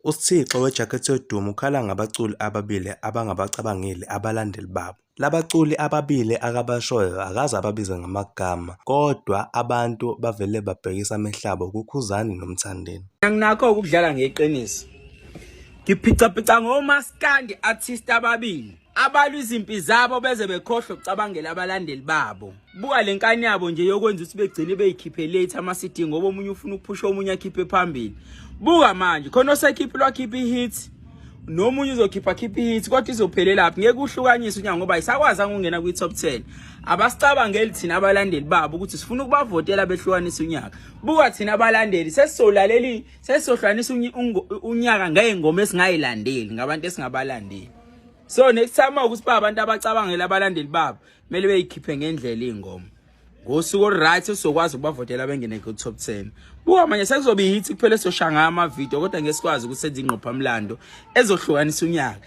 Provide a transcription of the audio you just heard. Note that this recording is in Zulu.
USthixo weJacket Yodumo ukhala ngabaculi ababili abangabacabangeli abalandeli babo. Labaculi ababili akabashoyo akaze ababize ngamagama kodwa abantu bavele babhekisa amehlo abo kuKhuzani noMthandeni. Anginakho ukudlala ngeqiniso. Ngiphicapica ngomaskandi artist ababili abalwa izimpi zabo beze bekhohlwe ukucabangela abalandeli babo. Buka le nkani yabo nje yokwenza ukuthi begcine beyikhiphe late ama-CD ngoba omunye ufuna ukuphusha omunye akhiphe phambili. Buka manje khona osekhiphe lwakhipha i-hit nomunye uzokhipha khipha i-hit kodwa izophelelaphi ngeke uhlukaniswe unyaka ngoba ayisakwazanga ukungena kwi-top 10. Abasicabangeli thina abalandeli babo ukuthi sifuna ukubavotela behlukanisa unyaka. Buka thina abalandeli sesizolaleli sesizohlukanisa unyaka ngey'ngoma esingayilandeli ngabantu esingabalandeli. So next time ukuthi ba abantu abacabangela abalandeli babo kumele beyikhiphe ngendlela iy'ngoma ngosuku olu-right sizokwazi ukubavotela bengene ku-top 10. Buka manje sekuzobe i-hit kuphela esizoshaya ngayo amavidiyo kodwa ngeke sikwazi ukuthi senze ingqophamlando ezohlukanisa unyaka.